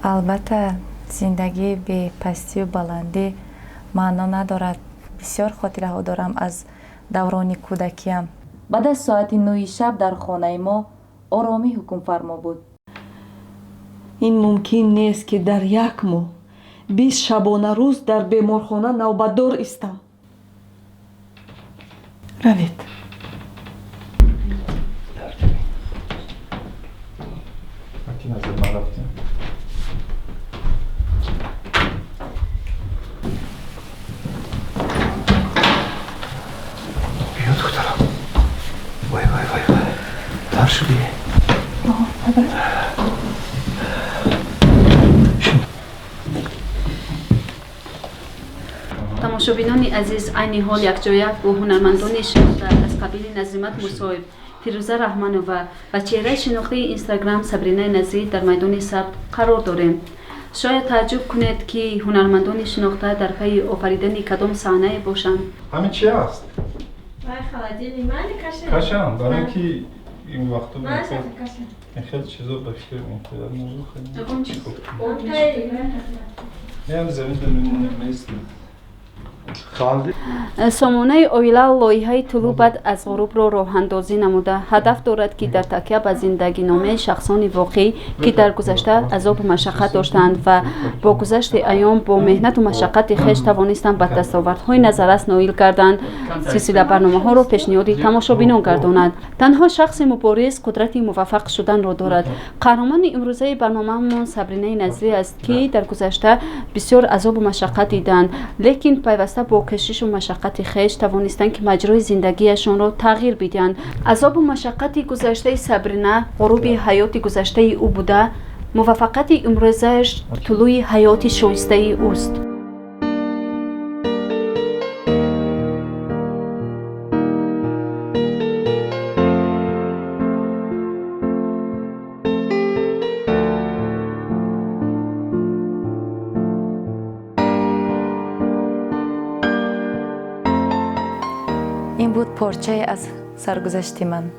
Албатта, зиндагӣ бе пастию баландӣ маъно надорад. Бисёр хотираҳо дорам аз даврони кӯдакиям. Баъд аз соати 9-и шаб дар хонаи мо оромӣ ҳукмфармо буд. Ин мумкин нест, ки дар як моҳ 20 шабонарӯз дар беморхона навбатдор истам. Равед. Биё, духтарам. Вай, вай, вай, вай, тар шудӣ. Тамошобинони азиз, айни ҳол якҷоя бо ҳунармандони шинохта аз қабили Назимат Мусоев, Фирӯза Раҳманова ва чеҳраи шинохтаи Инстаграм Сабринаи Назирӣ дар майдони сабт қарор дорем. Шояд тааҷҷуб кунед, ки ҳунармандони шинохта дар пайи офаридани кадом саҳнае бошанд. Ҳамин чи аст? Кашам, барои ин ки ин вақто ин хел чизо ба фикр меям, замин мемонем, местем. Сомонаи оила лоиҳаи «Тулӯъ баъд аз ғурубро» роҳандозӣ намуда, ҳадаф дорад, ки дар такя ба зиндагиномаи шахсони воқеӣ, ки дар гузашта азобу машаққат доштаанд ва бо гузашти айём бо меҳнату машаққати хеш тавонистанд ба дастовардҳои назаррас ноил гарданд, силсила барномаҳоро пешниҳоди тамошобинон гардонад. Танҳо шахси мубориз қудрати муваффақ шуданро дорад. Қаҳрамони имрӯзаи барномаамон Сабринаи Назирӣ аст, ки дар гузашта бисёр азобу машаққат диданд, лекин пайваста бо кӯшишу машаққати хеш тавонистанд, ки маҷрои зиндагиашонро тағйир бидиҳанд. Азобу машаққати гузаштаи Сабрина ғуруби ҳаёти гузаштаи ӯ буда, муваффақияти имрӯзааш тулӯи ҳаёти шоистаи ӯст. Ин буд порчае аз саргузашти ман.